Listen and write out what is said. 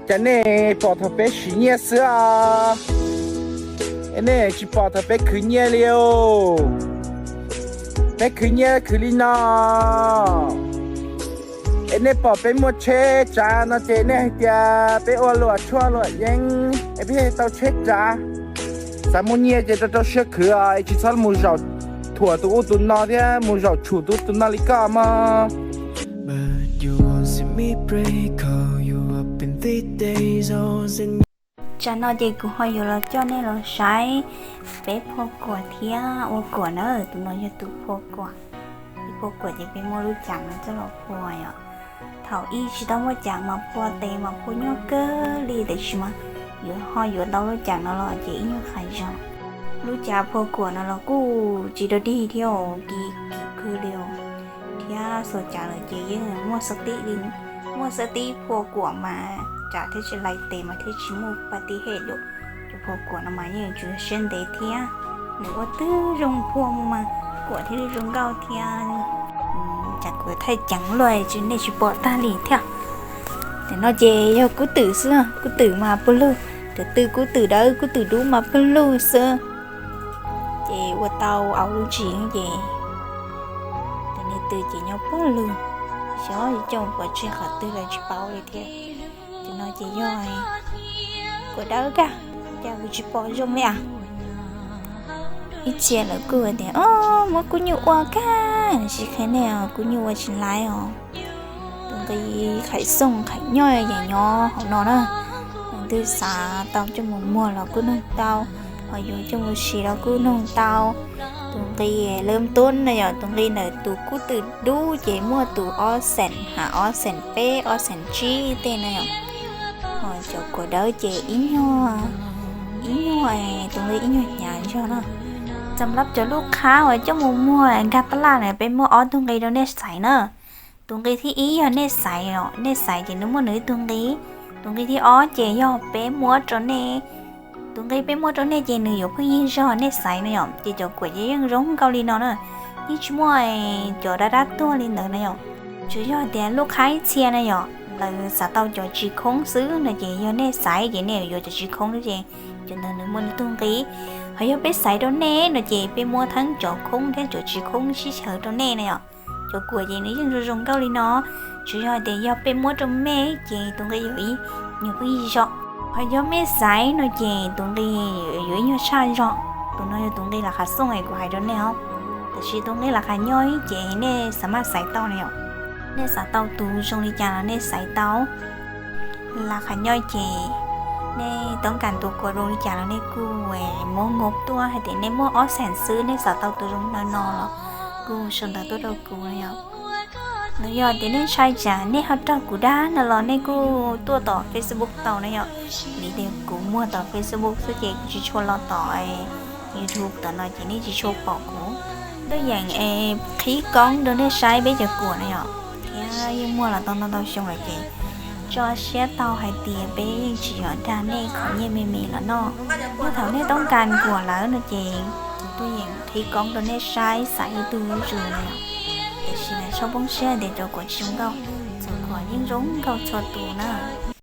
Cas nej pom thaum peb siv nyiaj xwb os, es nej tsis pom thaum peb khwv nyiaj li os? Peb khwv nyiaj khwv li no. Es nej pom peb muaj tsheb tsav no ces nej hais tias peb ua luam tshuaj luam yeeb es peb tau tsheb tsav. Xav muaj nyiaj ces rau rau siab khwv os, es tsis txhob mus zaum thuam tus ub tus no thiab mus zaum tshum tus ub tus no li koj mog. Tsam no ces kuv ho yuav los coj nej los saib peb phua kuam thiab ua kuam na. Tus no yog tus phua kuam. Ib phua kuam ces peb muab lub cav no coj los phua yom. Thaum ib tsis tau muaj cav mas phua tes mas phua nyuaj kawg li, tiam sis mas yuav ho yuav tau lub cav no los ces ib nyuag qhas zog. Lub cav phua kuam no los kuj tsis dog dig thiab, kim kim kawg li os. Thiab xuas cav lawm ces yeej muaj xab tib li, muaj xab tib phua kuam mas tsam thiaj tsis lais tes mas thiaj tsis muaj paj tib hem lawm. Cov phua kuam no mas yeej tsuas yog siab ntev thiab nws ua twb zoo phua mus mas kuam thiaj li zoo nkauj thiab. Tsam kuv thaij ceev luaj tsis, nej tsis pom tag li thiab. Tam no ces yog kub twm xwb, kub twm mas pawg lug, cov tw kub twm dawb kub twm dub mas pawg lug xwb. Ces ua tau auv lub ntsis ces cov niag tw ces nyob pawg lug, xyov yuav coj mus pov tseg qhov twg lawm tsis paub li thiab. Cov no ces yog kuam dawb kag, cas kuv tsis pom zoo li as. Ib txhia lawv kuj tias, o, muab kub nyuj ua kag, tsis qhia nej os, kub nyuj ua tsis laiv os. Tus nqi Khais Xooj Khais Nyob yeej nyob hauv no na. Leej twg xav tau coj mus muag los kuj nug tau, ho yuav coj mus siv los kuj nug tau. Tus nqi lawv tub na yom, tus nqi ntawm tus kub twm dub ces muaj tus ob xees, ha, ob xees peb, ob xees tsib tej na yom. Ho cov kuam dawb ces ib nyuag, ib nyuag, tus nqi ib nyuag hnyav zog na. Xam lab cov lub qhab uas coj mus muag nkag tab laj na, peb muab ob tug nqi rau nej xaiv na. Tus nqi thib ib yog nej xaiv os, nej xaiv ces nws muaj nws ib tug nqi. Tus nqi thib ob ces yog peb muab rau nej. Tus nqi peb muab rau nej ces nws yuav pheej yig zog nej xaiv na yom. Ces cov kuam ces yeej zoo nkauj li no na, yeej tsis muaj cov dab dab tuag li ntawd na yom. Tsuas yog tias lub qhab ib txhia na yom, lawv xav tau cov tsis khoob xwb no ces yog nej xaiv ces nej yuav cov tsis khoob xwb ces cov ntawd nws muaj nws tug nqi. Ho yog peb xaiv rau nej no ces peb muab theeb cov khoob thiab cov tsis khoob sib xyaw rau nej na yom. Cov kuam ces nws yeej zoo zoo nkauj li no, tsuas yog tias yog peb muab rau mej ces tus nqi yuav ib nyuag pheej yig zog. Ho yog mej xaiv no ces tus nqi yuav ib nyuag tshaj zog. Tus no yog tus nqi Lav Qhav Xooj es kuv hais rau nej os. Tab sis tus nqi Lav Qhav Nyob ces nej xav maj xaiv tau na yom. Nej xav tau tus zoo li cas los nej xaiv tau. Lav Qhav Nyob ces nej toob kas tus kuam zoo li cas los nej kuj muab nkaus tuaj, hais tias nej muaj ob xees xwb nej xav tau tus zoo li no los kuj sau ntawv tuaj rau kuv na yom. Los yog tias nej ntshai tsam nej ho raug kuv dag no los nej kuj tuaj tom Facebook tau na yom. Vim tias kuv muag tom Facebook xwb ces kuv tsis tshua los tom YouTube tom no ces nej tsis tshua pom kuv. Tuaj yeem es qhib koob rau nej saib peb cov kuam na yom. Thiab yeej muaj los tau ntau ntau xyoo lawm ces tso siab tau hais tias peb yeej tsis yog dag nej qhov nyiaj me me los noj. Yog thaum nej toob kas kuam lawm no ces kuv tuaj yeem qhib koob rau nej saib xaiv ib tug zuj zus na yom. Tiam sis mas txhob poob siab tias cov kuam tsis zoo nkauj, cov kuam yeej zoo nkauj txhua tus na.